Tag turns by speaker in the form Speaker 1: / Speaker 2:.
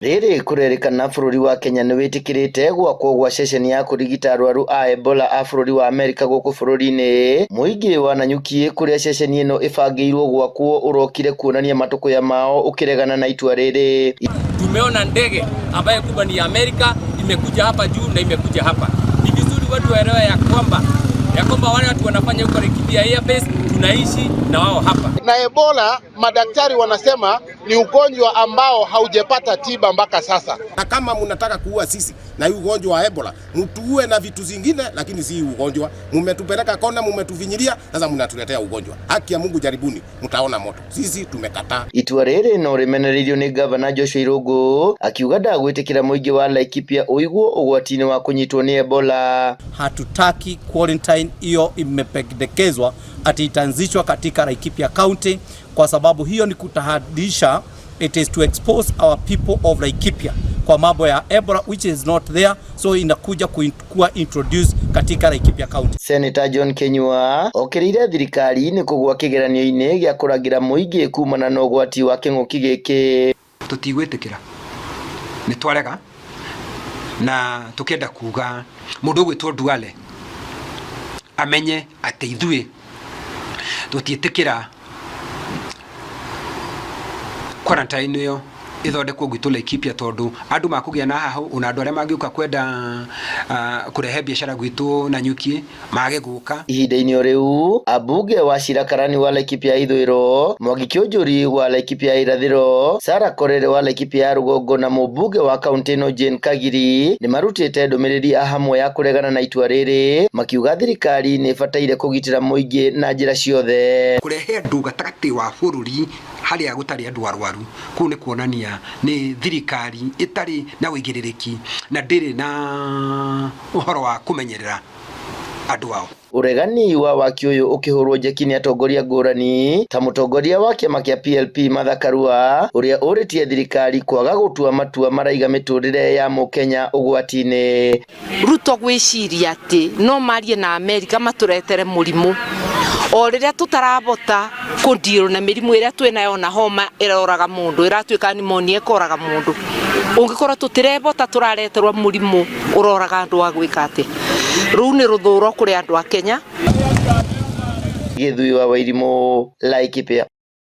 Speaker 1: Rĩrĩ kũrerĩkana bũrũri wa Kenya nĩwĩtĩkĩrĩte gwakwo gwa ceceni ya kũrigita arwaru a Ebola a bũrũri wa Amerika gũkũ bũrũri-inĩ, mũingĩ wa Nanyuki kũrĩa ceceni ĩno ĩbangĩirwo gwakwo ũrokire kuonania matũkũya mao ũkĩregana na itua rĩrĩ.
Speaker 2: Tumeona ndege ambayo kubwa ni ya Amerika imekuja hapa juu na imekuja hapa. Ni vizuri watu waelewe ya kwamba ya kwamba wale watu wanafanya huko Laikipia Air Base tunaishi na wao hapa.
Speaker 3: Na Ebola madaktari wanasema ni ugonjwa ambao haujapata tiba mpaka sasa.
Speaker 4: Na kama mnataka kuua sisi na hii ugonjwa wa Ebola, mtuue na vitu zingine, lakini si ugonjwa. Mumetupeleka kona, mumetufinyilia, sasa mnatuletea ugonjwa. Haki ya Mungu, jaribuni, mtaona moto. Sisi tumekataa.
Speaker 1: Itua rĩrĩ no rĩmenereirio nĩ gavana Joshua Irũngũ akiuga ndagwĩtĩkĩra mũingĩ wa Laikipia ũigwo ũgwati-inĩ wa kũnyitwo nĩ Ebola.
Speaker 5: Hatutaki quarantine hiyo imependekezwa ati itaanzishwa katika Laikipia County kwa sababu hiyo ni kutahadisha, it is to expose our people of Laikipia kwa mambo ya Ebola which is not there, so inakuja kuwa introduced katika Laikipia County.
Speaker 1: Senator John Kinyua okĩrĩire thirikari nĩ kũgũa kĩgeranio-inĩ gĩa kũrangĩra mũingĩ kumana na ũgwati wa kĩng'ũki gĩkĩ.
Speaker 6: Tũtigwĩtĩkĩra, nĩ twarega na tũkĩenda kuga mũndũ ũgwĩtwo Duale amenye atĩ ithuĩ tũtiĩtĩkĩra quarantine ĩyo ĩthondekwo gwitũ Laikipia tondũ andũ makũgĩa na hahũ ona andũ arĩa mangĩũka kwenda kũrehe biacara gwitũ Nanyuki mage gũka.
Speaker 1: Ihinda-inĩ o rĩu ambunge wa Cira Karani wa Laikipia ya ithũĩro, Mwangi Kiunjuri wa Laikipia ya irathĩro, Sarah Korere wa Laikipia ya rũgongo na mũmbunge wa kaunti ĩno Jane Kagiri nĩmarutĩte ndũmĩrĩri ya hamwe ya kũregana na itua rĩrĩ makiuga thirikari nĩ ĩbataire kũgitĩra mũingĩ na njĩra ciothe.
Speaker 6: Kũrehe andũ gatagatĩ wa bũrũri harĩa gũtarĩ andũ arwaru kũu nĩ kuonania nĩ thirikari ĩtarĩ na ũigĩrĩrĩki na ndĩrĩ na ũhoro wa kũmenyerera andũ ao.
Speaker 1: Ũregani wa waki ũyũ ũkĩhũrwo njeki nĩ atongoria ngũrani ta mũtongoria wa kĩama kĩa PLP Martha Karua ũrĩa ũrĩtie thirikari kwaga gũtua matua maraiga mĩtũrĩre ya mũkenya ũgwati-inĩ.
Speaker 7: Ruto gwĩciria atĩ no marie na Amerika matũretere mũrimũ o rĩrĩa tũtarabota kũndirwo na mĩrimũ ĩrĩa twĩnayo na homa ĩroraga mũndũ ĩratuĩka pneumonia ĩkoraga mũndũ ũngĩkorwo tũtirebota tũrareterwo mũrimũ ũroraga andũ a gwĩka atĩ rũu nĩ rũthũro kũrĩ andũ a Kenya.
Speaker 1: Gĩthui wa Wairimũ, Laikipia.